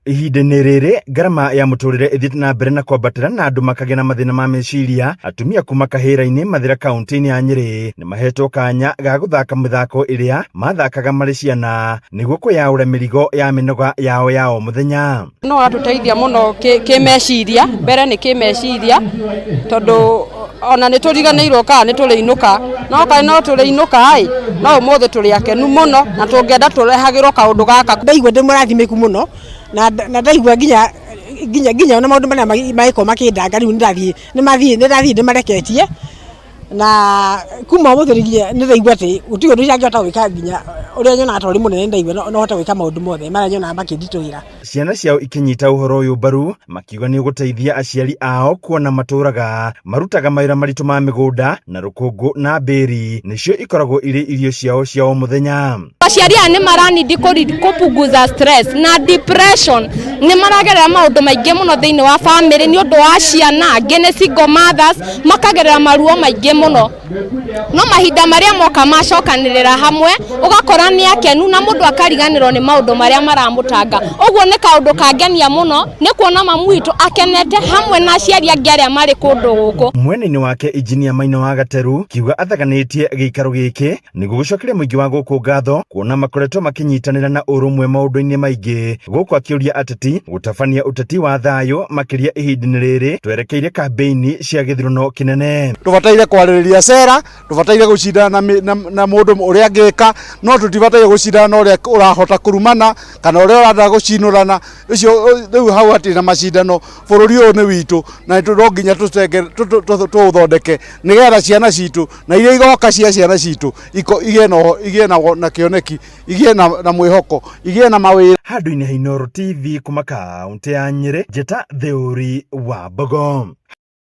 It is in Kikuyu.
Ihinda-inĩ rĩrĩ ngarama ya mũtũrĩre ĩthiĩte na mbere na kwambatĩra na andũ makagĩa na mathĩna ma meciria, atumia kuma Kahĩra-inĩ Mathĩra kaunti-inĩ ya Nyĩrĩ nĩ mahetwo kanya ga gũthaka mĩthako ĩrĩa mathakaga marĩ ciana nĩguo kwĩyaũra mĩrigo ya mĩnoga yao ya o mũthenya. No atũteithia mũno kĩmeciria, mbere nĩ kĩmeciria tondũ ona nĩ tũriganĩirwo kana nĩ tũrĩinũka, no kaĩ no tũrĩinũka ĩ, no ũmũthĩ tũrĩ akenu mũno na tũngĩenda tũrehagĩrwo kaũndũ gaka. Ndaigua ndĩ mũrathimĩku mũno na ndaigua nginya nginya nginya ona maũndũ marĩa magĩkorwo makĩndanga rĩu nĩndathiĩ nĩmathiĩ nĩndathiĩ ndĩmareketie na kuma ũmũthĩ nginya nĩndaigua atĩ gũtirĩ ũndũ itangĩhota gwĩka nginya ũrĩa nyonaga ta ũrĩ mũnene nĩndaigua no hote gwĩka maũndũ mothe marĩa nyonaga makĩnditũhĩra. Ciana ciao ikĩnyita ũhoro ũyũ mbaru makiuga nĩ ũgũteithia aciari ao kuona matũraga marutaga mawĩra maritũ ma mĩgũnda na rũkũngũ na mbĩri nĩcio ikoragwo irĩ irio ciao cia o mũthenya. Aciari aya nĩ maranindi kũpunguza stress na depression, nĩ maragerera maũndũ maingĩ mũno thĩinĩ wa famĩlĩ nĩ ũndũ wa ciana, angĩ nĩ single mothers, makagerera maruo maingĩ mũno. No mahinda marĩa moka macokanĩrĩra hamwe, ũgakora nĩ akenu na mũndũ akariganĩrwo nĩ maũndũ marĩa maramũtanga. Ũguo nĩ kaũndũ kangenia mũno nĩ kuona mamu witũ akenete hamwe na aciari angĩ arĩa marĩ kũndũ gũkũ. Mwena-inĩ wake Injinia Maina wa Gateru kiuga athaganĩtie gĩikaro gĩkĩ nĩguo gũcokeria mũingĩ wa gũkũ ngatho kuona makoretwo makĩnyitanĩra na ũrũmwe maũndũ-inĩ maingĩ gũkũ akĩũria ateti gũtabania ũteti wa thayũ makĩria ihinda-inĩ rĩrĩ twerekeire kambĩini cia gĩthurano kĩnene. Tũbataire kwarĩrĩria cera, tũbataire gũcindana na, na, na mũndũ ũrĩa angĩka, no tũtibataire gũcindana na ũrĩa ũrahota kũrumana kana ũrĩa ũrenda gũcinũrana. Ũcio rĩu hau hatirĩ na macindano. Bũrũri ũyũ nĩ witũ na no nginya tũũthondeke nĩgetha ciana citũ na iria igoka cia ciana citũ igĩe na igĩe na kĩoneki, igĩe na mwĩhoko, igĩe na mawĩra. Handũ-inĩ ha Inooro TV kuma kaũntĩ ya Nyĩrĩ, njĩta Theũri wa Mbogo.